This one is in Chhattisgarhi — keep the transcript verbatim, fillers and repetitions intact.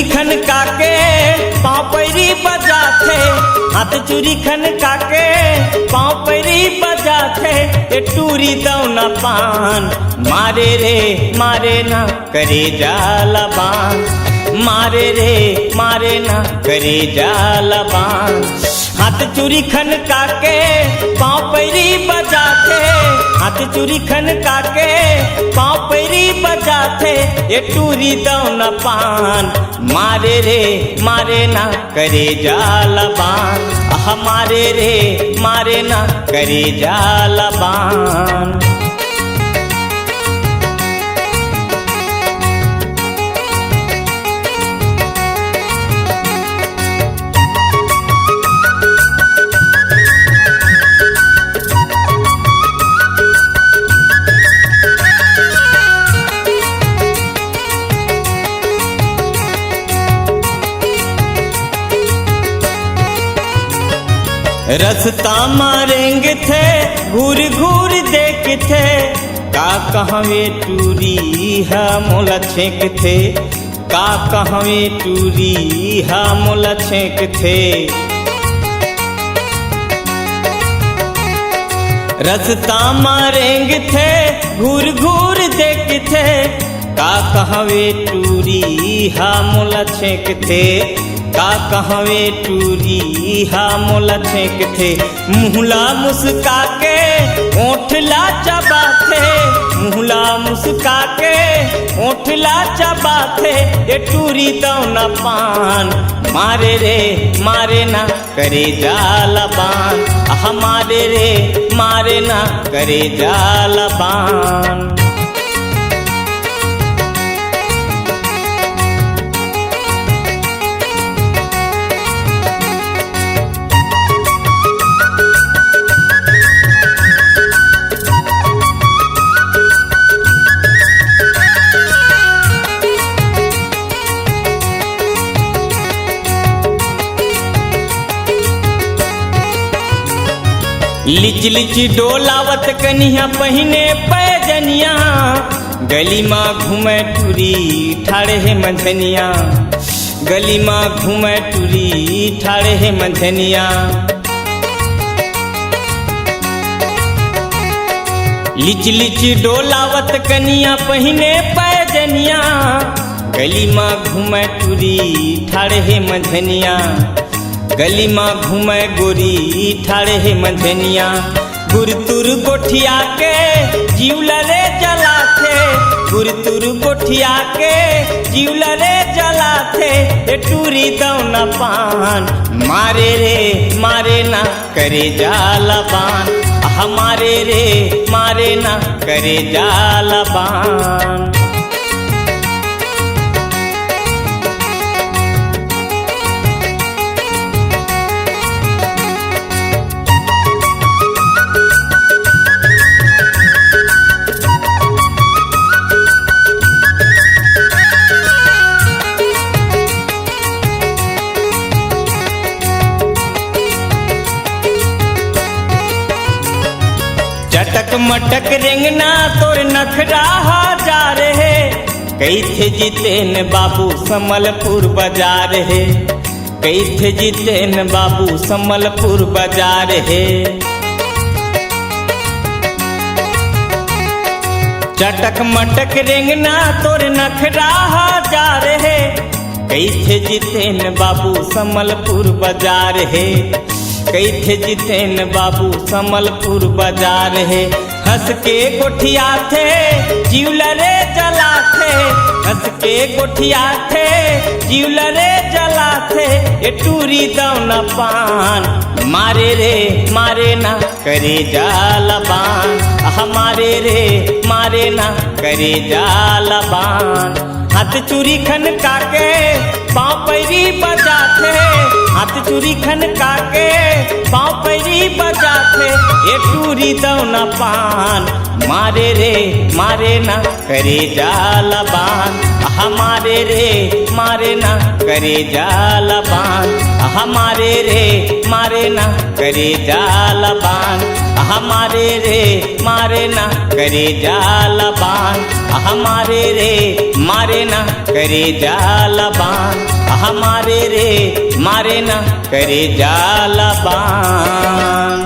खनका के पाँव पैरी बजाथे, हाथ चूरी खनका के पाँव पैरी बजाथे, ए टूरी दौना पान। मारे रे मारे ना करेजा ला बान, मारे रे मारे ना करेजा ला बान। हाथ चूरी खनका के पाँव पैरी बजाथे, हाथ चूरी खनका के पाँव पैरी बजाथे, ए टूरी दौना पान। मारे रे मारे ना करेजा ला बान, आह मारे रे मारे ना करेजा ला बान। रस्ता म रेंगथे, घूर घूर देखथे, का कहँव ए टूरी ह मोला छेंकथे, का कहँव ए टूरी ह मोला छेंकथे। रस्ता म रेंगथे, घूर घूर देखथे, का कहँव ए टूरी ह मोला छेंकथे, का कहँव ए टूरी ह मोला छेंकथे। मुँह ला मुस्का के ओठ ला चबाथे, मुँह ला मुस्का के ओठ ला चबाथे, ए टूरी दौना पान। मारे रे मारे ना करेजा ला बान, आह मारे रे मारे ना करेजा ला बान। लिच लिच डोलावत कनिहा पहिने पैजनिया, गली मा घूमे टूरी ठाड़े हे मंझनिया, गली मा घूमे टूरी ठाड़े हे मंझनिया। लिच लिच डोलावत कनिया पहिने पैजनिया, गली मा घूमे टूरी ठाड़े हे मंझनिया, गली मा घूमे गोरी ठाड़े हे मंझनिया। गुरतुर गोठिया के जीव ला रे जलाथे, गुरतुर गोठिया के जीव ला रे जलाथे, ए टूरी दौना पान। मारे रे मारे ना करेजा ला बान, आह मारे रे मारे ना करेजा ला बान। चटक मटक रेंगना तोर नखरा हजार हे, कहिथे जितेन बाबू समलपुर बाजार हे, कहिथे जितेन बाबू समलपुर बाजार हे। चटक मटक रेंगना तोर नखरा हजार हे, कहिथे जितेन बाबू समलपुर बाजार हे, कहिथे जितेन बाबू समलपुर बाजार हे। हँस के गोठियाथे जीव ला रे जलाथे, हँस के गोठियाथे जीव ला रे जलाथे, ए टूरी दौना पान। मारे रे मारे ना करेजा ला बान, आह मारे रे मारे ना करेजा ला बान। हाथ चूरी खनका के पाँव पैरी बजाथे, हाथ चूरी खनका के पाँव पैरी बजाथे, ए टूरी दौना पान। मारे रे मारे ना करेजा ला बान, आह मारे रे मारे ना करेजा ला बान, आह मारे रे मारे ना करेजा ला बान, आह मारे रे मारे ना करेजा ला बान, आह मारे रे मारे ना करेजा ला बान। हमारे रे मारे ना करे जाला बान।